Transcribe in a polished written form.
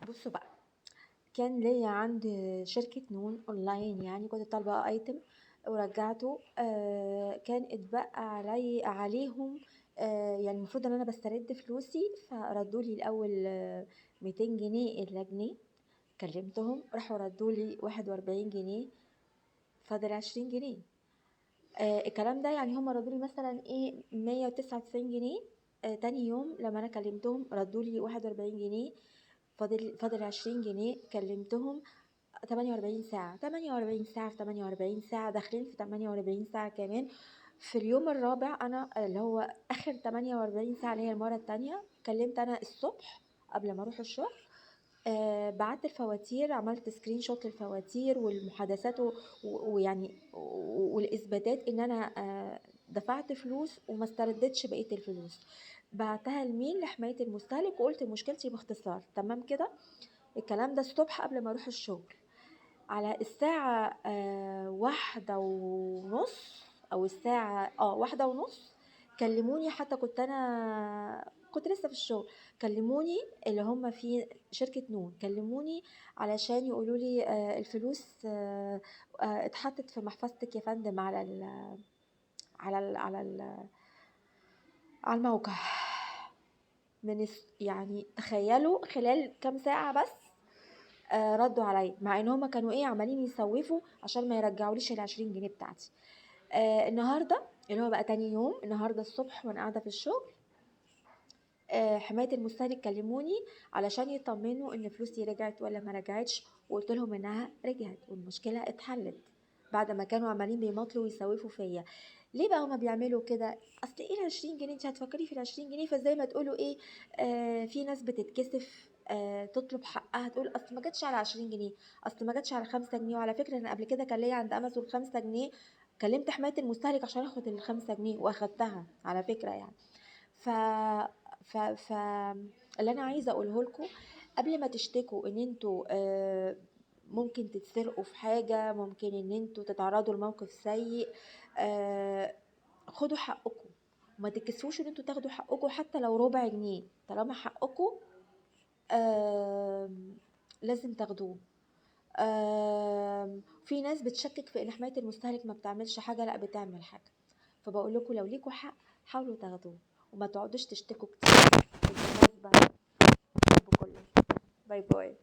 بصوا بقى، كان ليا عند شركة نون اونلاين، يعني كنت طالبة item ورجعته. كان اتبقى عليهم، يعني المفروض ان انا بسترد فلوسي، فردوا لي الاول 200 جنيه الا جنيه. كلمتهم راحوا ردوا لي 41 جنيه، فاضل 20 جنيه. الكلام ده يعني هم ردوا لي مثلا ايه 199 جنيه. تاني يوم لما انا كلمتهم ردوا لي 41 جنيه، فاضل 20 جنيه. كلمتهم 48 ساعة، 48 ساعة في 48 ساعة، داخلين في 48 ساعة كمان. في اليوم الرابع أنا اللي هو آخر 48 ساعة اللي هي المرة التانية، كلمت أنا الصبح قبل ما أروح الشغل، بعت الفواتير، عملت screenshot للفواتير والمحادثات ويعني والإثباتات إن أنا دفعت فلوس وما استردتش بقية الفلوس. بعتها لمين؟ لحماية المستهلك، وقلت مشكلتي باختصار. تمام كده؟ الكلام ده الصبح قبل ما أروح الشغل على الساعة 1:30 أو الساعة 1:30 كلموني. حتى كنت أنا كنت لسه في الشغل، كلموني اللي هم في شركة نون، كلموني علشان يقولوا لي الفلوس اتحطت في محفظتك يا فندم على الموقع. يعني تخيلوا خلال كام ساعة بس ردوا عليا، مع ان هما كانوا ايه عمالين يسوفوا عشان ما يرجعوليش ال20 جنيه بتاعتي. النهارده اللي هو بقى تاني يوم، النهارده الصبح وانا قاعدة في الشغل، حماية المستهلك كلموني علشان يطمنوا ان فلوسي رجعت ولا ما رجعتش، وقلت لهم انها رجعت والمشكلة اتحلت بعد ما كانوا عمالين بيماطلوا ويسوفوا فيا. ليه بقى هما بيعملوا كده؟ اصل ايه ال20 جنيه؟ انت هتفكري في ال20 جنيه؟ فزي ما تقولوا ايه، في ناس بتتكسف تطلب حقها، تقول اصل ما جاتش على 20 جنيه، اصل ما جاتش على 5 جنيه. وعلى فكرة انا قبل كده كان ليا عند امازون 5 جنيه، كلمت حماية المستهلك عشان اخد ال5 جنيه واخدتها على فكرة يعني. ف ف ف اللي انا عايزه اقوله لكم، قبل ما تشتكوا ان انتوا ممكن تتسرقوا في حاجة، ممكن ان انتوا تتعرضوا لموقف سيء، خدوا حقكم وما تتكسفوش ان انتوا تاخدوا حقكم حتى لو ربع جنيه، طالما حقكم لازم تاخدوه. في ناس بتشكك في ان حماية المستهلك ما بتعملش حاجة، لا بتعمل حاجة. فبقول لكم لو ليكوا حق حاولوا تاخدوه وما تقعدوش تشتكوا كتير. بالمناسبة بكله bye bye.